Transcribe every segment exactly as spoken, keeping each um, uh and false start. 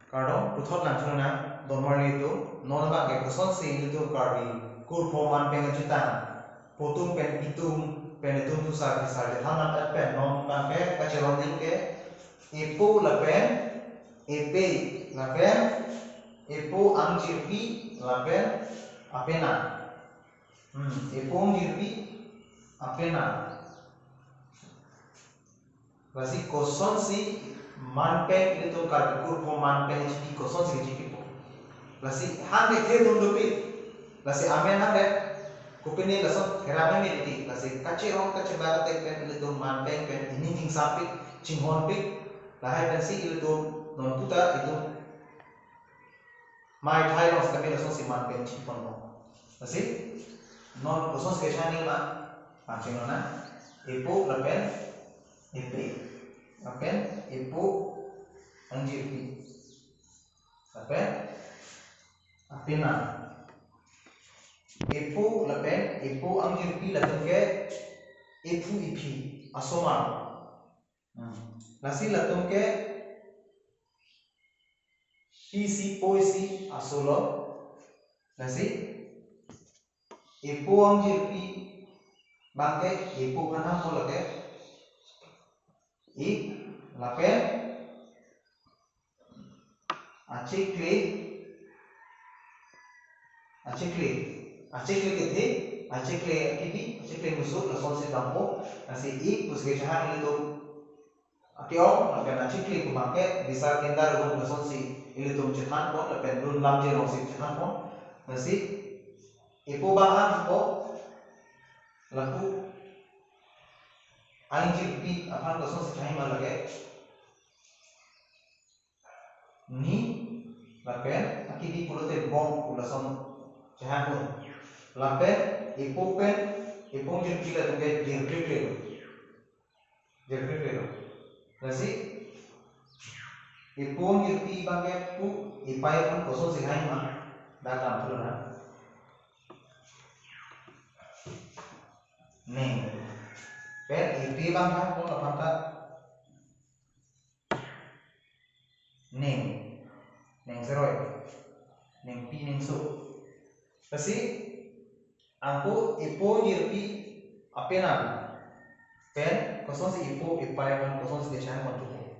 Kardom, puthot lang chonang, donmarli atum, non abang ke kosonsi ilitum Karbi kurpho manpeng ajutan, potum pen pitum pen itum dusar kisar chethan nat pen non abang ke kacheronding ke, epo lapen epe, lapen epo angjirpi lapen apenang. Hmm, epo angjirpi apenang. Lasi kosonsi manpeng ilitum Karbi kurpho manpeng chipi kosonsi chipipo. Lasi hande khe dun dopik. Lasi amen hande kopine lason kerame meriti. Lasi kacherong kachebar tek pen ilitum manpeng pen ining chingsapik, chinghonpik. Lahai pensi ilitum non puta itum mai thai long sitame lasonsi manpeng chipon long. Lasi non kosonsi kechani ma, pangcheng nona, epo lapen epe, lapen epo angjirpi, lapen apenang. Epo lapen epo angjirpi latum ke ephu ephi asomar. Hmm. Lasi latum ke pisi poisi asolo. Lasi epo angjirpi abang ke epo aphan hangpo lake. Ik lapen achikli, achikli, achikli kethe, achikli akipi, achikli musu, lasonsi dampo. Lasi ik pusi kechehang ilitum ake-ong, lapen achikli pu abang ke bisar kindar rum lasonsi ilitum chethanpon, lapen lun lamjir alongsi chethanpon. Lasi epo abang hangpo, lapu angjirpi aphan kosonsi chehang ma lake, ni lapen akipi pulote bong pu lason chehangpon. Lapen epo pen epo angjirpi latum ke jirkrekre, jirkrekre. Lasi epo angjirpi abang ke pu epai aphan kosonsi hang ma, dak damthu lonang. Neng. Pen epe abang hangpo laphanta neng. Neng seroi. Nengpi nengso. Lasi anke epo angjirpi apenang pen kosonsi epo epai aphan kosonsi kechehang ma thupo.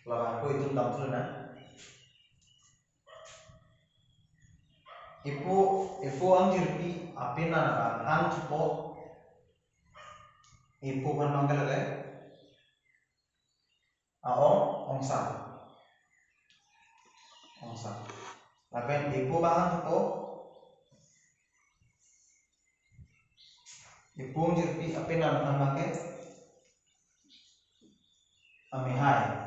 Labang ko itum damthu lonang. Epo, epo angjirpi apenang abang hang thupo. Epo aphan abang ke lake a-ong, ongsam. Ongsam. Lapen epo abang hang thupo. Epo angjirpi apenang aphan abang ke amehai.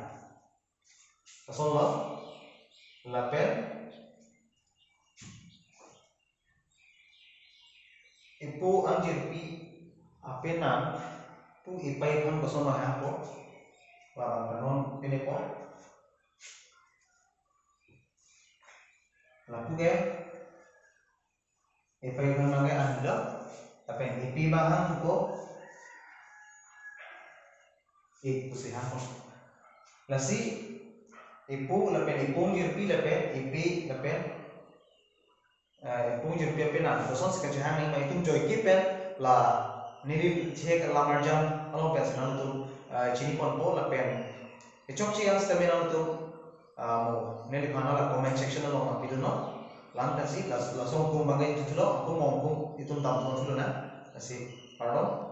Asonlo, lapen epo angjirpi apenang pu epai aphan koson ma hangpo, labang panon pine po. Lapu ke epai aphan abang ke anlo, lapen epe abang hang thupo, ik pusi hangpo. Lasi epo lapen epo angjirpi lapen epe lapen, eh, epo angjirpi apenang kosonsi kachehang nangji ma itum joike pen la neli chek lamarjang along pensi nangtum, eh, chiniponpo lapen kechokche yang sitame nangtum, ah, mo neliphan la comment section along nangpidunnon. La-an pensi las-, laso angkung abang ke thuthulo, angkung mo angkung itum damthu lonang. Lasi kardom.